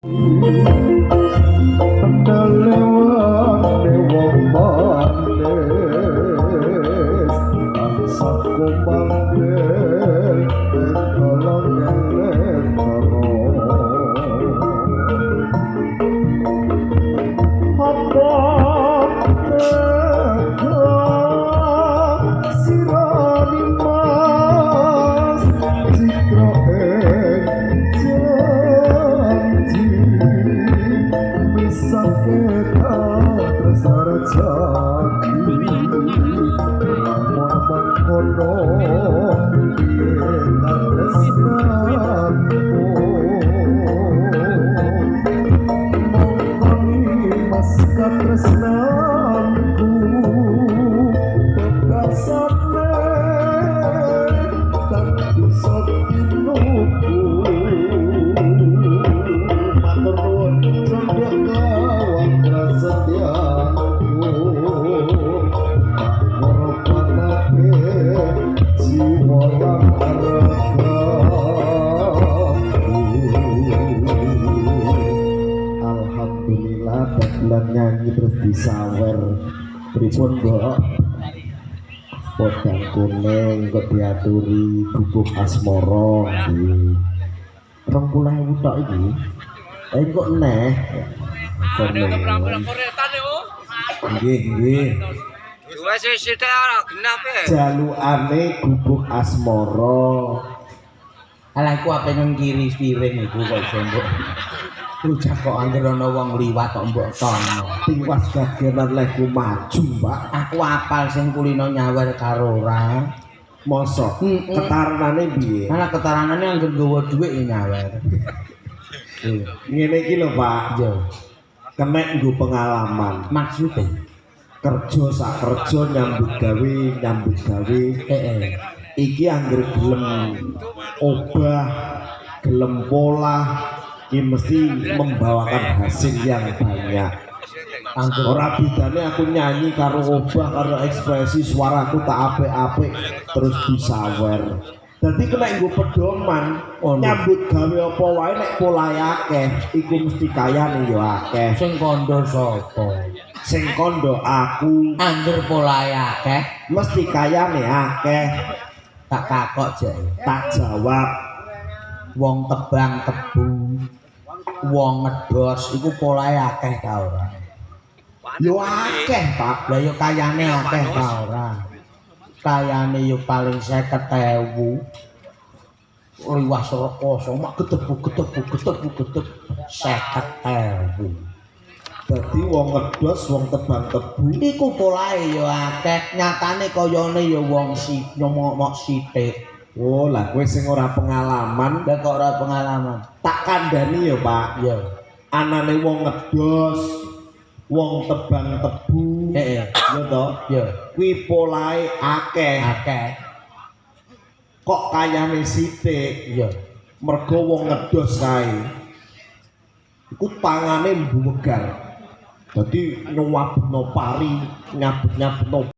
Pendelewane wong manis tansah kumandel ing tolong eling. Apa tega sirani mas citra ing janji misake tresna rejaki lamun mangkono piye katresnanmu mongko mas katresnanku bebasane tak bisa tinuku. Matur nuwun cendhek kawan prasetyaku tak ngorbanake jiwa lan ragaku. Alhamdulillah dagelan nyanyi terus disawer. Pripun, Mbok? Podang kuning kok diaturi gubuk asmara nggih. 20.000 tok iki. Eh kok neh. Nggih, nggih. Jalukane gubuk asmara. Alah iku ape nang kiri piring iku kok iso mbok. Rujak kok anggere ana wong liwat kok mbok tono. Tiwas gagenan lehku maju, Pak. Aku apal sing kulino nyawer karo ora. Mosok ketaranane piye? Malah ketaranane anggere nggawa dhuwit ya nyawer. Ngene iki lho, Pak. Iya. Kenek nggo pengalaman. Maksude Kerja sak kerja nyambut gawe, nyambut gawe. Heeh. Iki anggere gelem obah, gelem polah, iki mesti membawakan hasil yang banyak. Angger Ora bedane aku nyanyi karo obah karo ekspresi suaraku tak apik-apik terus disawer. Dadi kena nggo pedoman, nyambut gawe apa wae nek polahe akeh, iku mesti kayane ya akeh. Sing kandha sapa? Sing kandha aku. Angger polahe akeh mesti kayane akeh. Tak takok jek. Tak jawab. Wong tebang tebu, wong ngedos iku polahe akeh ta ora? Yo akeh, Pak. Lah yo kayane akeh ta ora? Kayane yo paling 50.000. Liwas rekoso mak getebu getebu getebu geteb 50.000. Dadi wong ngedos, wong tebang tebu iku polahe yo akeh, nyatane kayane yo wong si nyomok sithik. Oh, lah kowe sing ora pengalaman. Lah kok ora pengalaman? Tak kandhani ya, Pak. Iya. Anane wong ngedos, wong tebang tebu. Heeh. Ya to? Iya. Kuwi polahe akeh. Akeh. Kok kayane sithik? Iya. Mergo wong ngedos kae iku tangane mbuwegar. Dadi nyuwabno pari, nyabet-nyabetno